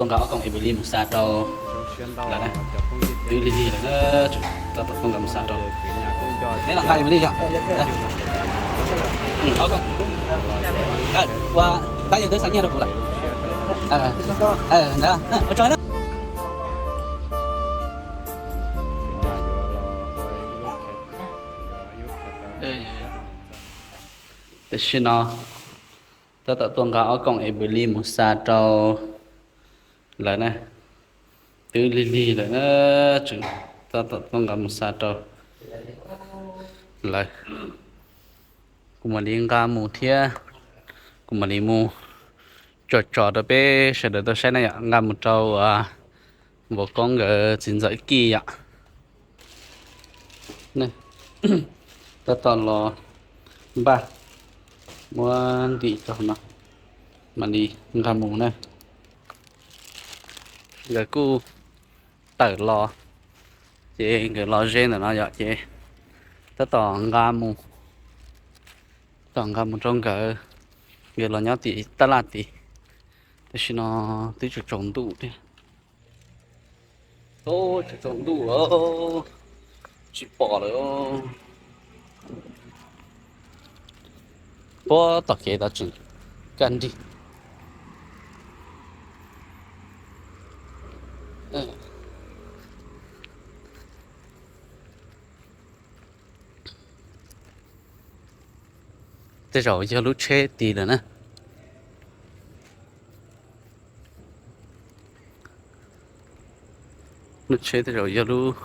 Nqa ob koom Everly mus xa rau lawv na. Twb lig lig lawm na, tab tom tuaj nqa mus xa rau. Neb los nqa Everly yog? Ua, tab yog twb xa nyiaj rau kuv lawm. Ntawd, ua tsaug na. Tam sim no tab tom tuaj nqa ob koom Everly mus xa rau lawv na. Twb lig lig lawm na, tseem tab tom tuaj nqa mus xa rau lawv. Kuv mam li nqa mus thiab, kuv mam li mus tso tso rau peb sawv daws tau saib na yom, nqa mus rau vauv koob nkawd txiv ntxawm Kij yom. Tab tom los npaj, muab ntim rau no, mam li nqa mus na. Nkawd kuj tawm los, ces nkawd los ze ntawm no yom, ces tab tom nqa mus, tab tom nqa mus rau nkawd, nkawd los nyob tim tab laj tid. Tam sim no twb tsaus tsaus ntuj thiab. Tsaus tsaus ntuj, tsis pom lawm. Puag tom kev tod tseem kaj nrig. Tej zaum yog lub tsheb tid lawm na. Lub tsheb tej zaum yog lub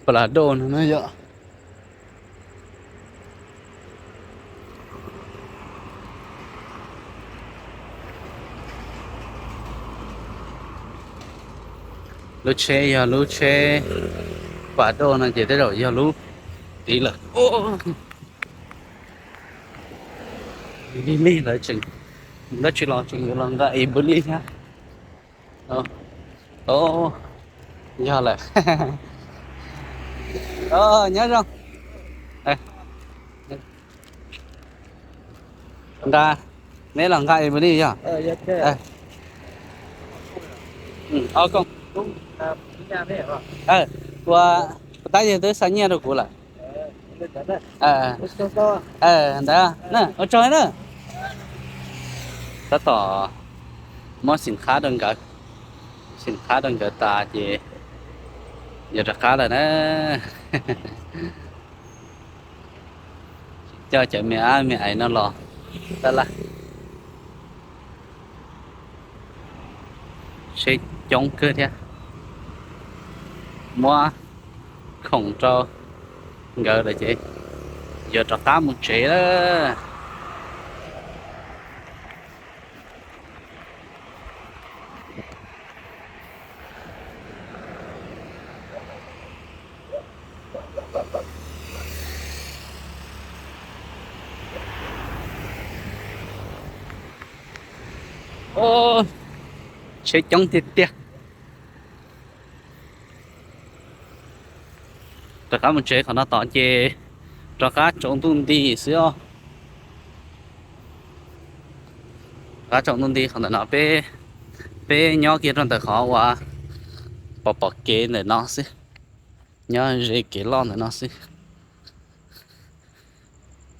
Prado no na yom. Lub tsheb yog lub tsheb Prado no ces tej zaum yog lub tid lawm. Lig lig lawm tseem, dab tsi los tseem yuav los nqa Everly thiab. Yog lawm. Nyob zoo. Nqa, neb los nqa Everly yog? Ua, tab yog twb xa nyiaj rau kuv lawm. Ntawd, ua tsaug na. Tab tom muab xim khab rau nkawd, xim khab rau nkawd tas ces yuav rov qab lawm na. Coj cov me ab me aiv no los tab laj. Tsheb coob kawg thiab. Muab khoom rau nkawd lawm ces yuav rov qab mus tsev lawm. Tsheb coob tiag tiag. Rov qab mus tsev qhov no tod ces rov qab tsaus ntuj nti xwb os. Rov qab tsaus ntuj nti qhov ntawm no peb, peb nyob kiag rau ntawm qhov uas pom pom kev ntawm no xwb, nyob ze kev loj ntawm no xwb.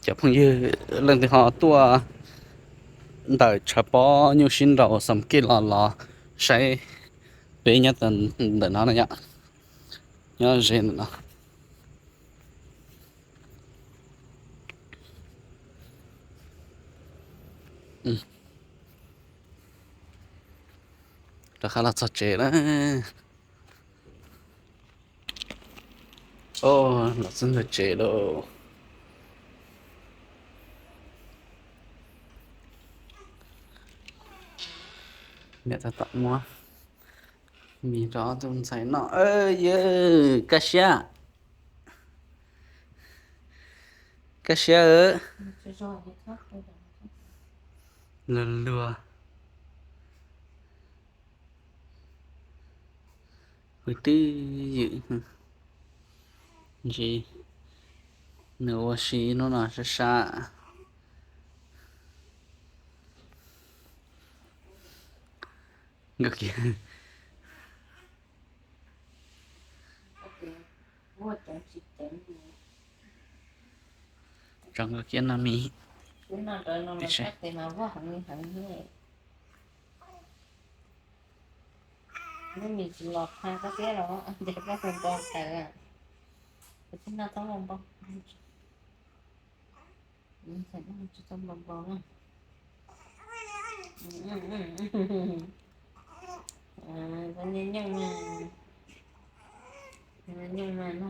Cov phooj ywg leej twg ho tuaj ntawm tshav pob nyuj sib nraus Xam Kej los los saib peb nyob ntawm no na yom, nyob ze ntawm no. Rov qab los txog tsev lawm. Los txog ntawm tsev lawm. Niam tab tom muab mis rau ob tug ntxhais noj. Yawg, kaj siab, kaj siab. Luag luag. Kuv twb ywm ntsis, nws ua si hnub no sab sab. Nkauj kiag. Tso nkauj kiag no mis. Tes mas vog heev heev. Lub mis tsis los qha koj thiab los ces koj hu npo tawm. Kuv tsis noj txhob npo npo. Tsis txhob npo npo na. Nyooj mas, nyooj mas no.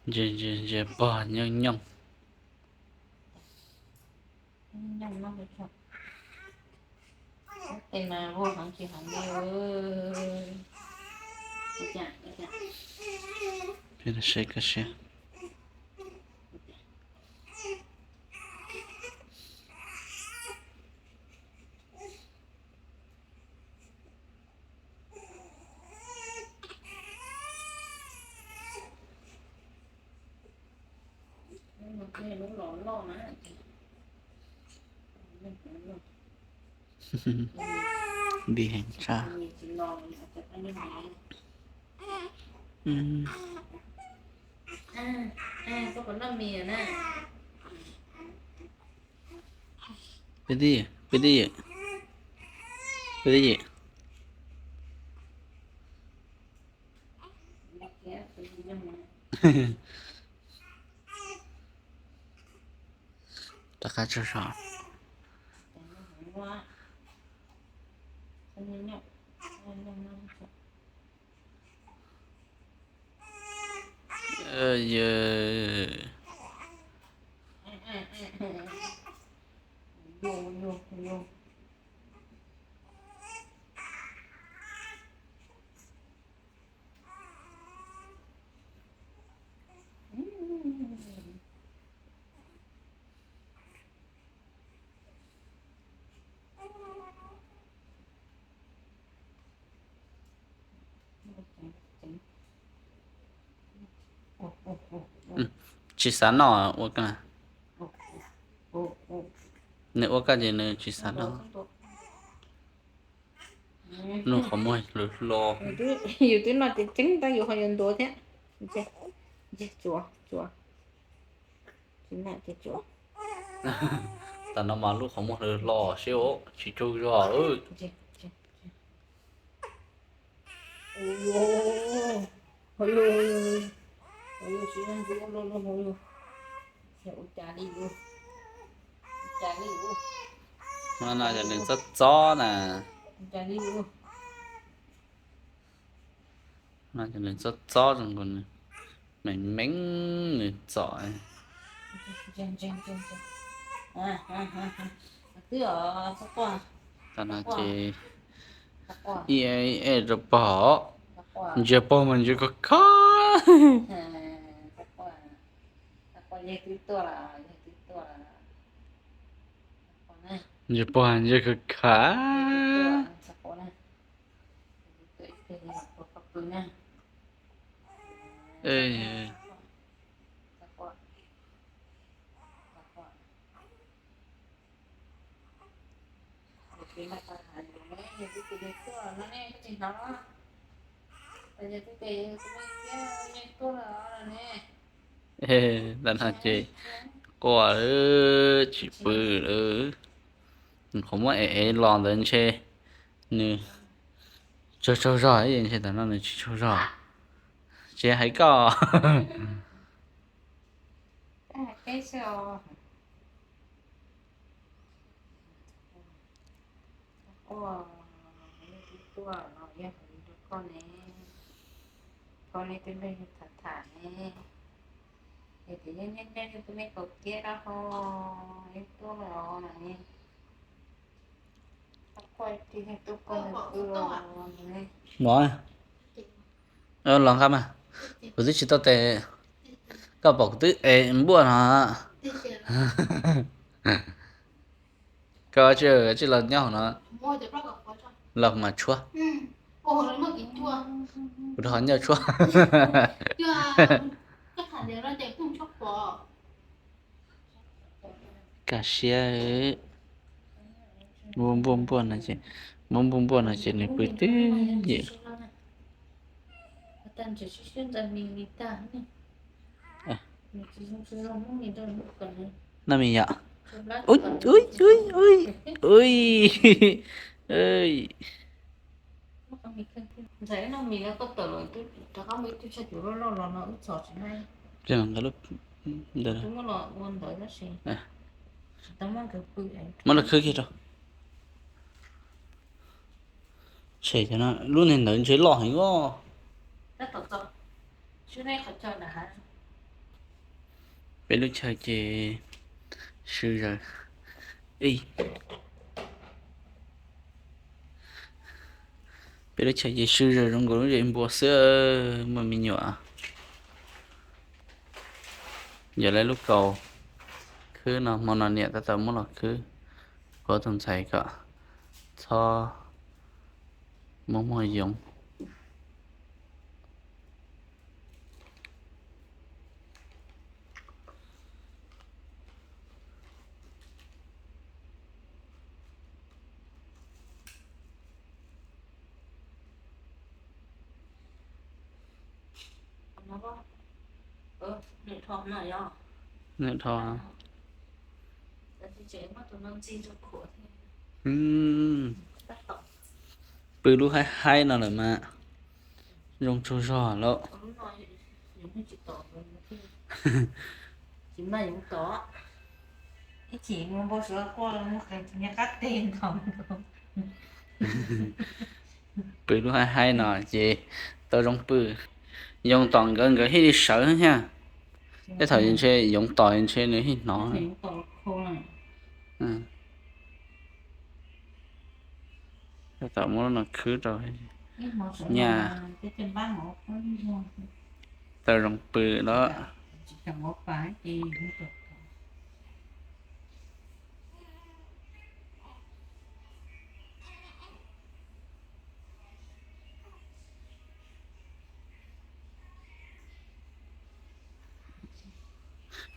Ntsia, ntsia, ntsia pog nyooj nyooj. Peb los saib koj siab. Nti heev tshaj. Peb twb, peb twb, peb twb. Rov qab tsaug zog. Tsis xav noj ua koj. Nws ua koj ces nws tsis xav noj. Lub qhov muag hlo. Yus twb noj ceev ceev tab yus ho yuav ntuav thiab. Tsuav, tsuav. Tam no mas lub qhov muag hlo hlo siab tsis tsaug zog. No cov neeg txob txob na. No cov neeg txob txob zoo nkaus, meem meem nws txom. Tam no ces ib, ib rau pog, ntsia pog mas ntsia khov khov. Ntsia pog ntsia khov khov. Tam no ces quaj tsis pw lawm. Qhov muab ev ev los ntawd ntshe nws tsaug tsaug zog, ntshe tam no nws tsis tsaug zog. Tsis hais koj. Quaj, yog twb tuaj los yog hais li rau koj ne, koj nej twb nrog yus tham tham ne, es tias yog nyob nyob yus twb me kaum kiab rau ho yus tuaj los ne. Los, los nqa mas, kuv twb tsis tau tes, koj pom kuv twb es npuaj no. Koj tsis, tsis los nyob hauv no, los mas tshuab, kuv rho nyob tshuab. Kaj siab. Npuaj npuaj npuaj no ces, muab npuaj npuaj no ces nws pw twb ywm. Noj mis yom. Ui, ui, ui, ui, ui. Muab los khwb kiag rau. Tshem cov no, lub niag ntawd ntshe loj heev os. Peb lub chaw ces sw zaws. Peb lub chaw ces sw zaws zoo nkaus lub zes npua xwb, muaj me nyuam. Yog lawv lub kaus khwb no hmo no niam tab tom muab los khwb, kuv tus ntxhais kom txhob muaj muag yoov. Nws dhau. Pw lub haib haib no lawm mas zoo tsaug zog lauj. Pw lub haib haib no ces tau zoo pw. Yoov tom nkawd nkawd thiaj li sawv thiab. Tej thaum ntshe yoov tom ntshe nws thiaj hnov. Tab tom muab lub no khwb rau nyaj. Tau zoo pw los.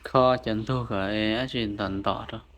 Kho cov ntug kom dab tsi ntom ntom rau.